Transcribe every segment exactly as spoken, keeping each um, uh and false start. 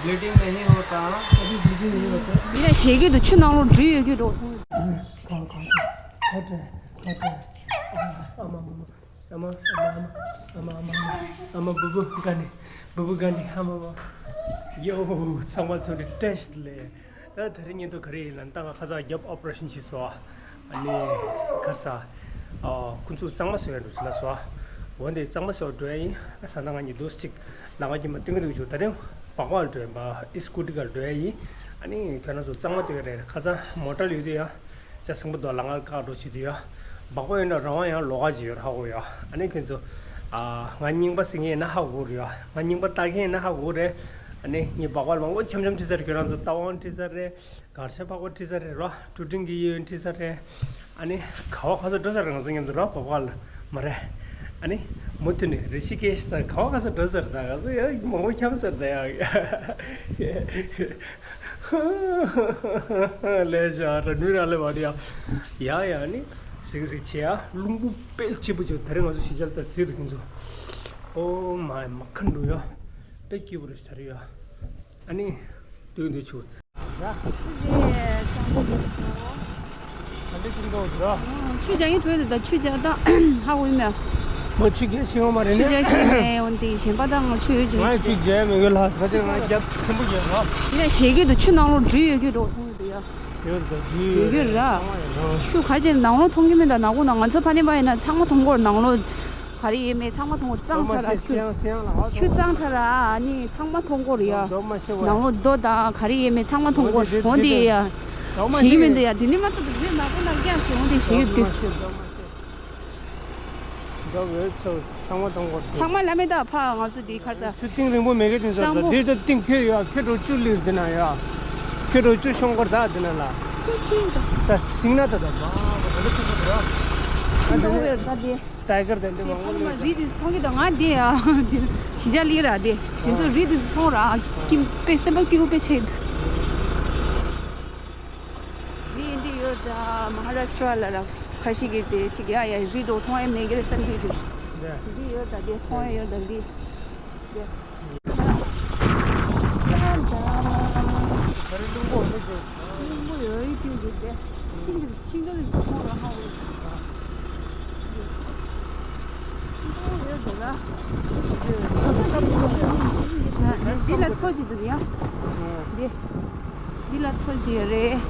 ब्लीडिंग नहीं होता। अभी ब्लीडिंग नहीं होता। ཡིན་ན་ཞེ་གི་འདུག་ཆུ་ནང་ལོགས་འགྲུལ་ཡོད་ཀྱི་འགྲོ་མཐོང་། ཁ་ཁ་ཁ་ཁ་ཁ་ཁ། ཨ་མ་མ་མ། ཨ་མ་ཨ་མ་ཨ་མ་ཨ་མ་ཨ་མ་ཨ་མ། བུ་བུ་དགའ་ནི། བུ་བུ་དགའ་ནི། ཨ་མ་མ། ཡོ། ཚང་མ་ཚོ་འདི་བཀྲ་ཤིས་བདེ་ལེགས། ད་དེ་རིང་ཉིན་ཐོ་ག་རེ་ཡིན་ལ་ད་ང་ཁ་སང་རྒྱབ་ཨོ་པ་རེ་ཤན་བྱས་སོང་། ཨ་ནི་ཁར་ས་ཨ་ཁོང་ཚོ་གཙང་མ་བཟོ་ཡ་འགྲོ་ཟེར་ལ་སོང་། འོ་འདི་གཙང་མ་བཟོ་འགྲོ་ཡ་ཡིན། ཨ་ས་ན་ང་གཉིས་འདུག་ཅིག་ལ་ང་གཉིས་མ་སྟོན་གི་འདུག་ཞུ། ད་རིང་སྦག་སྦག་འགྲོ་ཡིན་པ། ཨི་སི་ཀུ་ཊི་ག་འགྲོ་ཡ་ཡིན། ཨ་ནི་ཁྱོད་རང་ཚོ་གཙང་མ་སྟོན་ཡ་རེད། ཁ་སང་མོ་ཊ་ལ་ཡོད་དུས་ཡ། ཅ་སེང་པོ་དོ་ལ་ང་བཀག་འགྲོ་བྱེད་དུས་ཡ། སྦག་སྦག་ཡོད་ན་རང་དབང་ཡང་ལོགས་ཀ་ཅིག་ཡོད་ར་ཧ་གོ་ཡ། ཨ་ནི་ཁྱོད་ཚོ་ཨ་ང་རྙིང་པ་ཟིན་མཁན་ཡིན་ན་ཧ་གོ་རེད་ཡ། ང་རྙིང་པ་ལྟ་མཁན་ཡིན་ན་ཧ་གོ་རེད། ཨ་ནི་ངས་སྦག་སྦག་མང་པོ་འཆམ་འཆམ་ཁྲིད་ཚར། ཁྱོད་རང་ཚོ་རྟ་དབང་ཁྲིད་ཚར་རེད། གར་ཆ་ཕག་པ་ཁྲིད་ཚར་རེད་རོ། ཀྲུ་ཀྲིང་གི་གཡས་གཡོན་ཁྲིད་ཚར་རེད། ཨ་ནི་ག་བ་ག་ས་འགྲོ་ཚར་རེད། ང་ཚོ་མཉམ་དུ་རོ་སྦག་སྦག་ལ་མ་རེད། ཨ་ནི་མུ་མཐུད་ནས་རི་ཤི་ཀེཤ་དང་ག་བ་ག་ས་འགྲོ་ཚར་རེད། ད་ང་ཚོ་ཡ་མང་པོ་འཁྱམ་ཚར་ད་ཡ། ལས་བྱ་ར་ནུས་ར་ལས་བ་རེད་ཡ། ཡ་ཡ་ནི་ཟིག་ཟིག་བྱེད་ཡ། རླུང་བུ་དཔེ་ལྕི་པོ་བྱུང་། དེ་རིང་ང་ཚོ་གཞིས་ཆགས་ལ་ཟིག་རེད་ཁྱེད་ཚོ། ཨོ་མ་མ་ཁ་འགྲོ་ཡ། དཔེ་སྐྱིད་པོ་རེད་ཟེར་ཡ། ཨ་ནི་སྟོན་དུ་ཆུ། ཆུ་རྒྱག་ཡིན་བྲོས་དེ་ད་ཆུ་རྒྱག་ད་ཧ་གོ་ཡིན་མེད། མ་ཆུ་རྒྱག་ཤེས་ཡོང་མ་རེད་ཆུ་ནས། རྒྱག་ཤེས་མེད་འོན་ཏེ་གཞན་པ་ད་ང་ཆུ་ཡོད་ཅིག་ང་ཡོད་ཆུ་ཅིག་རྒྱག་མི་དགོས་ལ་ས་ཆ་ང་རྒྱབ་ཆེན་པོ་རྒྱག་རོགས། ཡིན་ན་ཞེ་གི་འདུག་ཆུ་ནང་ལོགས་འགྲུལ་ཡོད་ཀྱི་འགྲོ་མཐོང་གི་འདུག་ཡ། ཡོད་རེད་ད་འགྲུལ་ཡོད་ཀྱི་ར། ཆུ་ག་རེ་བྱས་ནང་ལོགས་མཐོང་གི་མེད་ད། ནག་པོ་ན་ང་ཚོ་ཕ་ནས་པ་ཡིན་ན་ཚང་མ་མཐོང་གི་རེད། ནང་ལོགས་ག་རེ་ཡོད་མེད་ཚང་མ་མཐོང་གོ་གཙང་ཁྲ་ར་ཆུ། ཆུ་གཙང་ཁྲ་ར་ཨ་ནི་ཚང་མ་མཐོང་གོ་རེད་ཡ། ནང་ལོགས་རྡོ་དང་ག་རེ་ཡོད་མེད་ཚང་མ་མཐོང་གོ་འོ་འདི་ཡ། ཞིག་མི་འདུག་ཡ། འདི་ནི་མ་གཏོགས་འདི་ནག་པོ་ནག་རྐྱང་ཞིག་འོང་འདི་ཞིག་ཡོད་དེ། འདི་འོས་ཚོ་ཚང་མ་མཐོང་གོ་ཚང་མ་ལ་མེད་ད་ཕ་ང་ཚོ་འདི་ཁར་ས། ཆུ་གཏིང་རིང་པོ་མེད་གི་དེ་ཚོ་གཙང་པོ། འདི་ད་གཏིང་ཁྱོད་ཡ་ཁྱོད་འགྲོ་བཅུ་ལིར་འདི་ན་ཡ། ཁྱོད་འགྲོ་བཅུ་ཤོང་གོ་ད་འདི་ན་ལ། ཁྱོད་ཆུ་ཡིན་ད། ད་སིང་ན་ད་ད་མ་བ་ད་ད་ཁྱོད་ཚོ་འདི་ར། ཁྱོད་འགྲོ་བའི་ད་འདི། ཊའི་གར་དེ་འདྲ་མང་པོ་ཕ་ལ་རི་དེ་ཚོ་མཐོང་གི་འདུག་ང་དེ་ཡ་དེ་གཞིས་ཆགས་ལ་ཡོད་ར་དེ་དེ་ཚོ་རི་དེ་ཚོ་མཐོང་ར་ཀིམ་པེ་སེམས་པ་སྐྱིད་པོ་དཔེ་ཆེ་འདུག་རི་འདི་ཡོད་ད་མ་ཧ་ར་སི་ཊྲ་ལ་ར་ཁ་ཤས་ཀྱིས་དེ་གཅིག་ཡ་ཡ་རི་འགྲོ་མཐོང་ཡ་མེད་གི་རེད་བསམ་གི་འདུག་རི་ཡོད་ད་དེ་མཐོང་ཡ་ཡོད་ད་རི་དེ། རླུང་པོ་ཡོད་ཡོད་ཀྱི་འདུག་སྟེ། ཤིང་གི་ཤིང་གི་ལ་སོགས་ར་ཧ་འོ། ཤིང་གི་ཡོད་འདུག་ལ། འདི་ལ་མཚོ་ཅིག་འདུག་ཡ། འདི། འདི་ལ་མཚོ་ཅིག་ཡོད་རེད།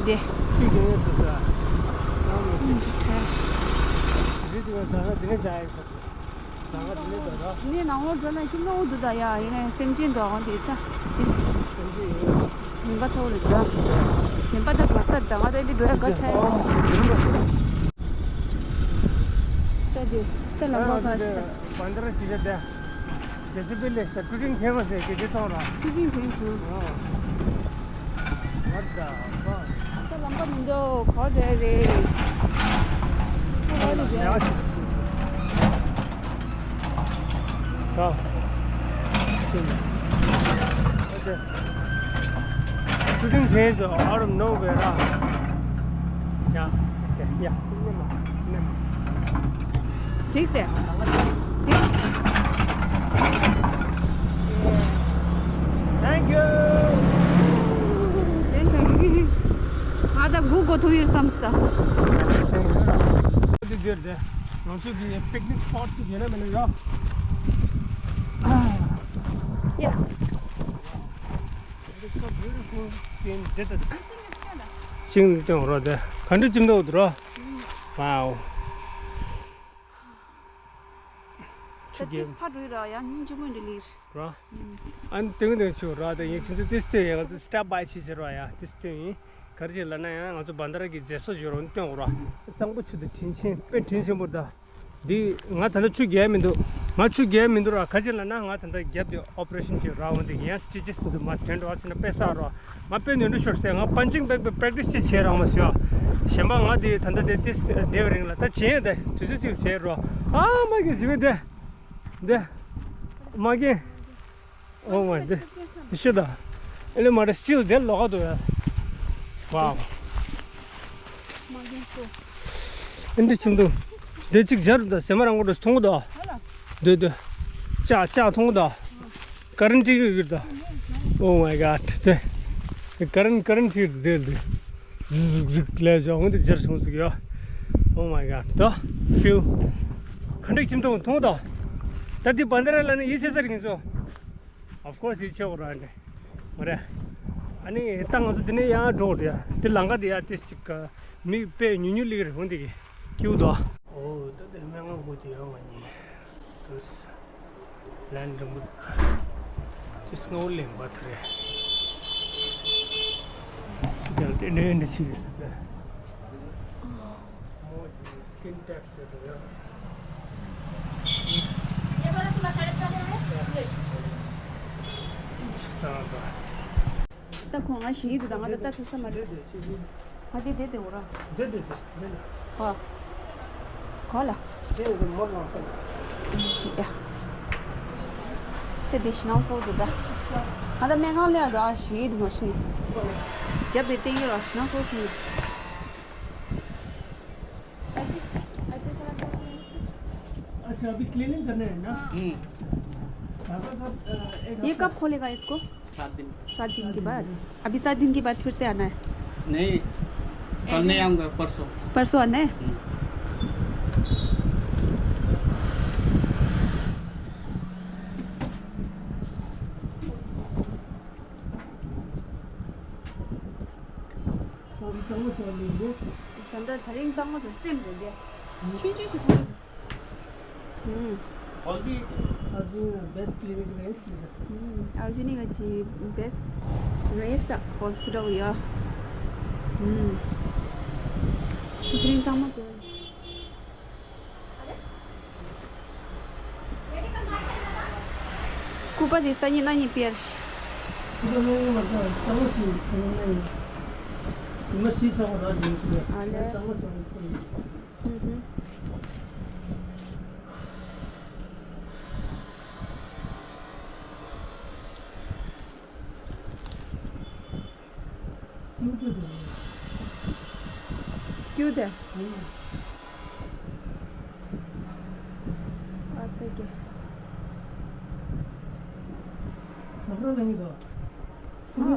འདི། ཤིང་གི་ཡོད་འདུག་ལ། འདི་ནས་ཇ་ཡིན་ས། ནི་ནང་ལོགས་འགྲོ་ན་ཤིང་ནོ་འདུག་ད་ཡ་ཡིན་ནའི་སེམས་ཅན་འདུག་ཨང་དེ་ད་དེ་མུན་པ་ཚ་བོ་རེད་ད། གཞན་པ་ད་ག་ས་ད་ང་ད་འདི་འགྲོ་ཡ་དགའ་ཆ་ཡ། ད་དེ་ད་ལམ་ཁ་ཁ་ཤི་ད། བན་དར་ཞིག་རེད་དེ། དེ་ཚོ་པི་ལེ་ཤ་ཀྲུ་ཀྲིང་ཁྱེར་བ་ཟེར་གི་དེ་ཐོག་ལ། ཀྲུ་ཀྲིང་ཁྱེར་སོང་། What the fuck? ད་ལམ་ཁ་མི་འདུག་ག་རེ་རེད། ཁོ་ག་རེ་རེད། ད། ཀྲུ་ཀྲིང་ཁྱེར་སོང་out of nowhere ར། ཡ། ཡ། འགྲིག་ཟེར། འགྲིག Thank you. ང་ད་སྒུག་དགོས་ཐུག་ཡོད་བསམ་ས། འདི་འདིར་དེ་ང་ཚོ་གི་པིག་ནིག་སི་པོཊ་ཅིག་ཡོད་ན་མེད་ན་ཡོད། Yeah. It's so beautiful. ཤིང་འདི་སྟོན་རོགས་དེ་ག་འདྲ་ཅིག་འདུག་རོགས། Wow. ཆུ་རྐྱལ། ད་ཏིས་ཕ་འགྲོ་ཡི་ར་ཡ་སྙིང་རྗེ་མོ་འདི་ལིར། ར། ཨ་ནི་ཏིང་ཏིང་ཆུ་ར་དེ་ཡིན་ཁྱེད་ཚོ་ཏིས་ཏིས་ཡ་ང་ཚོ་སི་ཊེབ་བྷའི་ཕྱི་ཕྱིར་བ་ཡ་ཏིས་ཏིས་ཡིན། ག་རེ་བྱེད་ལབ་ན་ཡང་ང་ཚོ་བན་དར་གི་མཛེས་བཟོ་བྱེད་རོགས་སྟོན་འོ་ར། གཙང་པོ་ཆུ་དེ་དྲིན་ཆེན་དཔེ་དྲིན་ཆེན་པོ་ད། འདི་ང་ད་ལྟ་ཆུ་རྐྱལ་མི་འདུག་ང་ཆུ་རྐྱལ་མི་འདུག་ར་ག་རེ་བྱེད་ལབ་ན་ང་ད་ལྟ་རྒྱབ་དེ་ཨོ་པ་རེ་ཤན་བྱེད་ར་འོ་འདི་ཡིན་ཡ་སི་ཊི་ཅི་སི་འདུག་མ་དོན་འགྲོ་བ་ཕྱིན་ན་དཔེ་བསགས་རོགས། ང་དཔེ་ནོར་འཁྲུལ་ཤོར་སའི་ང་པན་ཅིང་བེག་པའི་པེག་ཊི་སི་ཅིག་བྱས་རང་མ་ཟེར་བ། གཞན་པ་ང་དེ་ད་ལྟ་དེ་ཏིས་བསྡད་པའི་རིང་ལ་ད་བྱས་ཡ་དེ་དུས་ཚོད་ཅིག་བྱས་རོགས། ཨ་མ་གི་ཇི་མི་དེ། དེ། མ་གི། ཨོ་མ་དེ། ཤི་ད། ཨེ་ལེ་མ་རེ་སི་ཊིལ་དེ་ལོག་ག་འདུག་ཡ། ཝའོ། ཨེ་འདྲ་ཆུང་འདུག་དེ་གཅིག་སྦྱར་ད་སེ་མ་རང་གོ་འདྲ་མཐོང་གི་འདུག་དེ་དེ། ལྕགས་ལྕགས་མཐོང་གི་འདུག་ཀ་རན་ཊི་གི་ཡོད་ད། Oh my god. དེ། ཀ་རན་ཀ་རན་ཊི་དེ་དེ། ཟིག་ཟིག་ཟིག་ལས་བྱ་འོང་དེ་ཇར་སོང་ཟིག་ཡོད། Oh my god. ད། ཕིའུ། ག་འདྲ་ཁྱིམ་ཐོག་མཐོང་ད། ད་དེ་བན་དེ་ར་ལ་ནི་ཡིད་ཆེས་ས་རིང་སོ། Of course ཡིད་ཆེས་འོ་ར་འདྲ། མ་རེད། ཨ་ནི་ད་ང་ཚོ་དེ་ནས་ཡང་འགྲོ་རེད་ཡ། དེ་ལམ་ཁ་དེ་ཡ་དེ་ཅིག་མི་དཔེ་ཉུང་ཉུང་ལིག་རེད་འོང་དེ་གི། ཀྱུ་དོ། ཨོ་ད་དེ་སྨན་ཁང་སྒོ་དེ་ཡང་ང་གཉིས། དུས། ལན་འགྲིག་མོ་འདུག་ཅི་སྔ་བོ་ལེན་པ་དེ་རེད། རྒྱལ་དེ་འདྲའི་འདྲ་ཅི་ཡོད་ཟེར་ཏེ། མོ་ཅི་སི་ཀིན་ཊེག་ཟེར་དུ་ཡོད། ད་ཁོང་ང་ཞིག་ཡིད་དུ་དང་ང་ད་ལྟ་ཐུག་ས་མ་རེད། ཨ་དེ་དེ་དེ་འོ་ར། དེ་དེ་དེ་དེ་ལ། ཧོ། གོ་ལ། དེ་དེ་མོ་ལང་སོང་། ཡ། དེ་དེ་ཤི་ནང་ཚོ་དེ་ད། ང་ད་སྨན་ཁང་ལ་ཡ་ད་ཨ་ཞིག་ཡིད་དུ་མ་ཤི་ནི། རྒྱབ་དེ་བསྟན་ཡོད་ར་ཤི་ནང་ཚོ་ཤི་ནི། अच्छा, अभी क्लीनिंग करना है ना? हम्म। अच्छा, अच्छा। पापा कब, अ, एक ये हफ्ता कब खोलेगा इसको? सात दिन। सात दिन के बाद? अभी सात दिन के बाद फिर से आना है? नहीं, कल नहीं आऊँगा, परसों। परसों आना है? हम्म। ད་ལྟ་དེ་རིང་གཙང་མ་ཚོ་རྩེད་མོ་འདི་ཆུང་ཆུང་ཞིག་ཐོན། ཨུམ། ཨར་ཇུན་ནི་ག་ཅི་བེ་སི་ཊི་རེད་ཟེར། ཨུམ། ཨར་ཇུན་ནི་ག་ཅི་བེ་སི་ཊི་རེད་ཟེར། ཧོ་སི་པི་ཊལ་ཡོད། ཨུམ། དེ་རིང་གཙང་མ་ཚོ། སྐུད་པ་དེ་སང་ཉིན་གནངས་ཉིན་སྤེལ། ཨ་ལས། ཀྱུ་དེ། ཨ་ཙི་ཀྱེ། ཨ། ཨ། མ་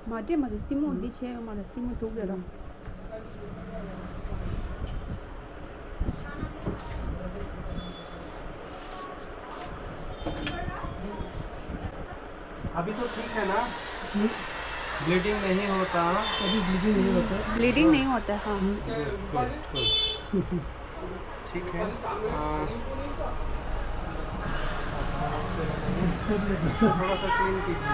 སྤྲད་མ་ཐུབ། སྲིན་མོ་འདི་བྱས་ཡོད་མ་རེད། སྲིན་མོ་དུག་ཡོད་ར། अभी तो ठीक है ना? ब्लीडिंग नहीं होता? अभी ब्लीडिंग नहीं होता। ब्लीडिंग नहीं होता, हाँ। Good, good, good. ठीक है। आ, थोड़ा सा क्लीन कीजिए।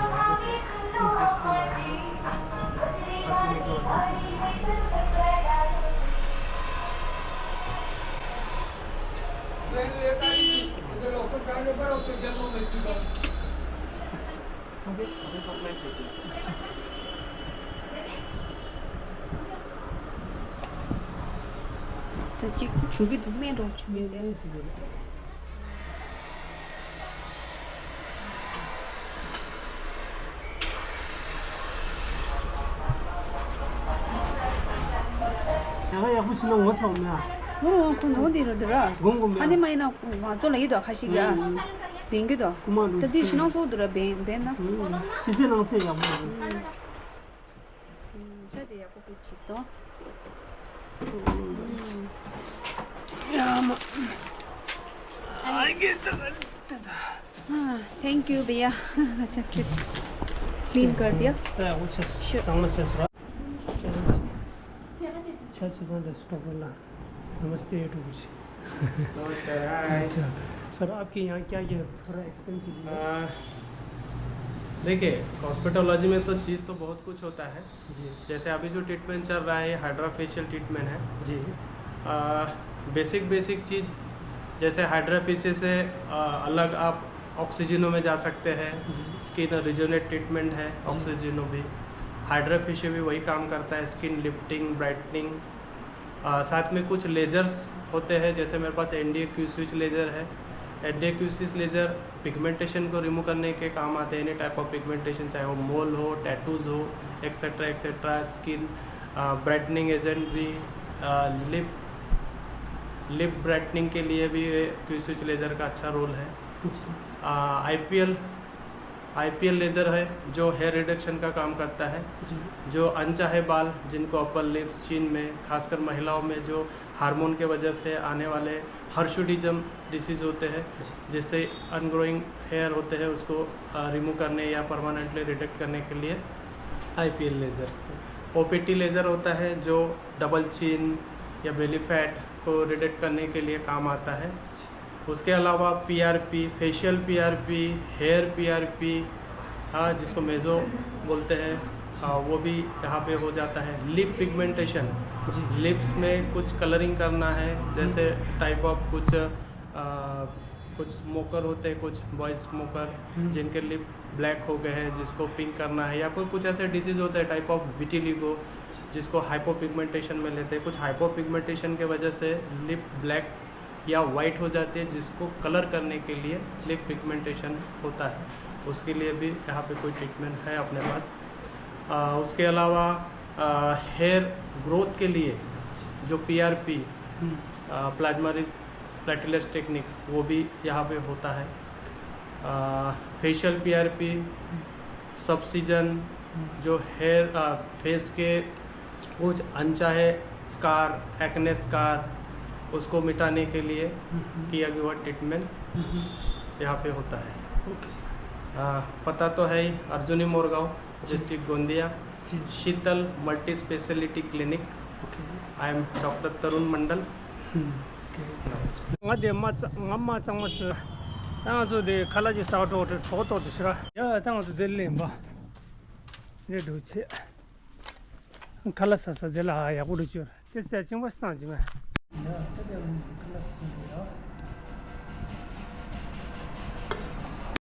ད་ཅིག་བྱུག་གི་འདུག་སྨན་འདྲ་བོ་བྱུག་གི་འདུག་ཡག་ཡག་པོ་བྱས་ན་ངོ་ཚ་བ་མེད་ཨ། ངོ་ངོ་ཁོ་ནོ་འདི་ར་འདི་ར། དགོངས་དགོངས་མེད་ཨ། ཨ་ནི་མ་ཡིན་ན་ང་ཚོ་ལ་ཡིད་དུ་ཁ་ཤིག་གི་ཨ། ཨུམ། བེན་གི་དོ། ཀུ་མ་ལུ། ད་དེ་ཞི་ནང་སོགས་དུ་ར་བེན་བེན་ན། ཕྱི་སེ་ནང་སེ་ཡག་པོ་རེད། ད་དེ་ཡག་པོ་བྱས་སོང་། ཡ་མ། I get the thank you भैया। अच्छा से क्लीन कर दिया। ད་ཡག་པོ་བྱས། ཤུ། གཙང་མ་བྱས་སོང་། अच्छा, अच्छा, रेस्टोरेंट वाला। नमस्ते, टूगुची। नमस्कार, हाय। अच्छा, सर, आपके यहाँ क्या क्या है, थोड़ा एक्सप्लेन कीजिए। आ, देखिए, कॉस्मेटोलॉजी में तो चीज़ तो बहुत कुछ होता है। जी। जैसे अभी जो ट्रीटमेंट चल रहा है, ये हाइड्रा फेशियल ट्रीटमेंट है। जी। आ, बेसिक, बेसिक चीज़, जैसे हाइड्रा फेशियल से, आ, अलग आप ऑक्सीजनो में जा सकते हैं। जी। स्किन रिजुवनेट ट्रीटमेंट है, जी। ऑक्सीजनो भी। हाइड्रा फेशियल भी वही काम करता है, स्किन लिफ्टिंग, ब्राइटनिंग, आ, साथ में कुछ लेजर्स होते हैं, जैसे मेरे पास एनडीए क्यू स्विच लेजर है। NDA Q switch laser pigmentation को रिमूव करने के काम आते हैं, एनी टाइप ऑफ पिगमेंटेशन, चाहे वो मोल हो, टैटूज हो, एक्सेट्रा एक्सेट्रा। स्किन, आ, ब्राइटनिंग एजेंट भी, आ, लिप, लिप ब्राइटनिंग के लिए भी क्यू स्विच लेजर का अच्छा रोल है। अच्छा। आ, आईपीएल आईपीएल लेजर है, जो हेयर रिडक्शन का काम करता है। जो अनचाहे बाल, जिनको अपर लिप्स, चिन में, खासकर महिलाओं में जो हार्मोन के वजह से आने वाले हर्शुडिज्म डिसीज होते हैं, जिससे अनग्रोइंग हेयर होते हैं, उसको रिमूव करने या परमानेंटली रिडक्ट करने के लिए आईपीएल लेजर। ओपीटी लेजर होता है, जो डबल चिन या बेली फैट को रिडक्ट करने के लिए काम आता है। उसके अलावा PRP, facial PRP, hair PRP, हाँ, जिसको मेजो बोलते हैं, हाँ, वो भी यहाँ पे हो जाता है। लिप पिगमेंटेशन, लिप्स में कुछ कलरिंग करना है, जैसे टाइप ऑफ कुछ आ, कुछ स्मोकर होते हैं, कुछ बॉयज स्मोकर, जिनके लिप ब्लैक हो गए हैं, जिसको पिंक करना है, या फिर कुछ ऐसे डिसीज होते हैं, टाइप ऑफ विटिलिगो, जिसको हाइपोपिगमेंटेशन में लेते हैं। कुछ हाइपोपिगमेंटेशन के वजह से लिप ब्लैक या वाइट हो जाती है, जिसको कलर करने के लिए लिप पिगमेंटेशन होता है, उसके लिए भी यहाँ पे कोई ट्रीटमेंट है अपने पास। आ, उसके अलावा हेयर ग्रोथ के लिए जो PRP, plasma rich platelets technique, वो भी यहाँ पे होता है। फेशियल पीआरपी, सब्सिजन, जो हेयर, फेस के कुछ अनचाहे स्कार, एक्ने स्कार, उसको मिटाने के लिए किया गया ट्रीटमेंट यहाँ पे होता है। Okay sir. आ, पता तो है ही, Arjuni Morgaon, district Gondia, Sheetal multi specialty clinic. Okay. I am doctor Tarun Mandal. ང་དེ་མ་ང་མ་གཙང་མ་ཟེར། ད་ང་ཚོ་དེ་ཁ་ལག་ཅིག་ཟ་འགྲོ་དེ་གྲོགས་ཏོག་དེ་ཤི་ར། ཡ་ད་ང་ཚོ་དེ་ལེན་པ། རེད་འགྲོ་ཆེ། ཁ་ལག་ཟ་ས་དེ་ལ་ཡག་པོ་རེད་ཅོར། དེ་ཟ་ཅིང་པ་སྟངས་ཅིག་མ། ཡ་ད་དེ་ཁ་ལག་ཟ་ས།